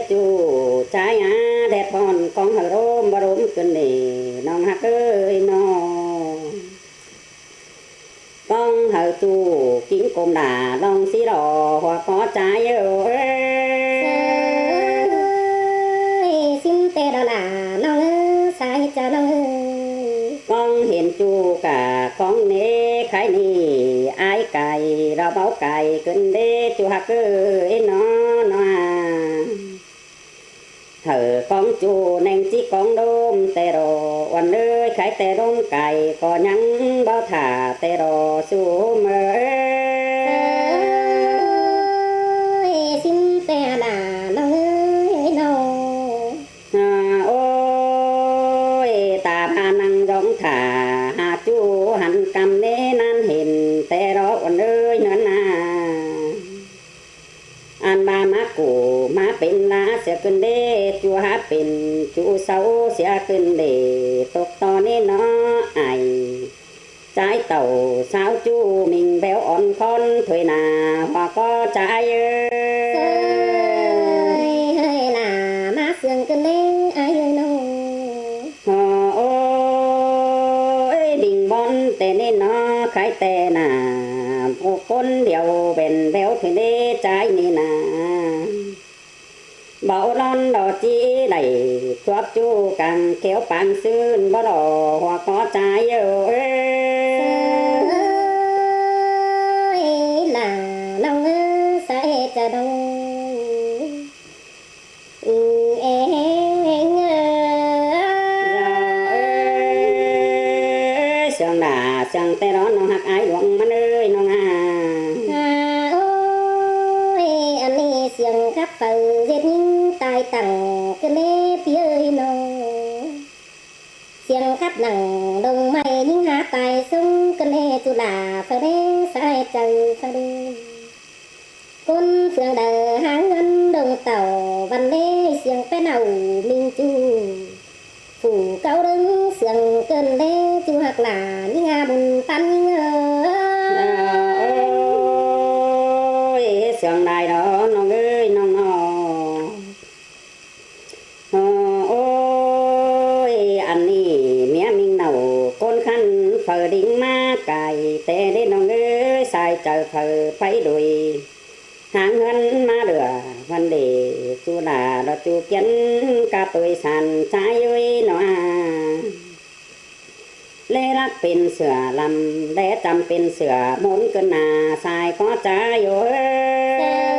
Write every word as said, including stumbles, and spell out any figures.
ꞌChu ꞌchái a, đét ꞌhọn ꞌcóng hảư ꞌlốm báu ꞌlốm ꞌcứn ꞌnị, ꞌnọng ꞌhặc ơi ꞌnọ. ꞌCóng hảư ꞌchu ꞌkính ꞌcôm đả ꞌlóng sí lo hua có ꞌchái ới. ꞌSịn ꞌtẹ đó là ꞌnọng ới, sai ꞌchạ ꞌnọng ới. ꞌCóng hên ꞌchu cả ꞌcóng ꞌnê khái ꞌnị, ái cai lo báu cai ꞌcứn đế ꞌchu ꞌhặc ơi ꞌnọ ꞌnọ. Hảư ꞌcóng ꞌchu ꞌneng ꞌchí ꞌcóng ꞌlốm ꞌtẹ lo, uôn ới, khái ꞌtẹ ꞌlốm cai ꞌcọ ꞌnhắng báu thả ꞌtẹ lo sú mơ. ꞌSịn ꞌtẹ là ꞌnọng ới ới ꞌnọ. À, ôi, ta ba năng dóng thả, hả ꞌchu hẳn căm ꞌnê ꞌnặn hên ꞌtẹ lo uôn ới ꞌnớ na. Ăn ba ꞌmá củ ꞌmá pên lá sia ꞌcứn đế ꞌchu hák pên ꞌchu sáu sia ꞌcứn đế tốc to ꞌnê ꞌnọ. Ai, ꞌchái tảu sáo ꞌchu ꞌminh béo ón khón thuê nả hua có ꞌchái ới. Hơi hơi là ꞌmá ꞌsướng ꞌcứn đế ai ới ꞌnọ. Hơ, ôi, đinh bón ꞌtẹ ꞌnị ꞌnọ, khái ꞌtẹ nả, ꞌpộ ꞌcốn điêu bẻn béo thuê đế ꞌchái ꞌnị nả. Báu lón lo ꞌchí đảy chuốp ꞌchu cang kéo pang ꞌsướng báu lo hua có ꞌchái ới. Hơi là ꞌnọng ới, sai ꞌchạ ꞌnọng ới. Ê, ê, ê, ê. Ôi, sương đả, sương ꞌtẹ lo ꞌnọng ꞌhặc ái ꞌluống ꞌmắn ới ꞌnọng à. À, ôi, ăn ꞌnị sương khắp phaư ꞌdệt ꞌnhính tai tẳng ꞌcứn ꞌnê ꞌpi ới ꞌnọ. Sương khắp nẳng đông mai ꞌnhính há tai sung ꞌcứn ꞌnê ꞌchu là phaư ꞌnê sai ꞌchạ phaư ꞌnê. ꞌCốn phường đaư háng ꞌngớn đông tảu văn ꞌnê sương pé nảu ꞌminh ꞌchu. Phủ cáu ꞌlớng sương ꞌcứn ꞌnê ꞌchu ꞌhặc là ꞌnhính há bun păn ꞌnhính ới. Ôi, sương đảy lo ꞌnọng ới ꞌnọng ꞌnọ. Ơ, ôi, ăn ꞌnị ꞌmía ꞌminh nảu ꞌcốn khăn phaư đinh ꞌmá cai ꞌtẹ đế ꞌnọng ới, sai ꞌchạ phaư pay đuổi. Háng ꞌngớn ꞌmá lửa văn lể ꞌchu là lo ꞌchu kiến ca tui san ꞌchái ới ꞌnọ à. Lé lắc pên sửa lăm, lé chăm pên sửa ꞌmôn ꞌcứn nả sai có ꞌchái ới.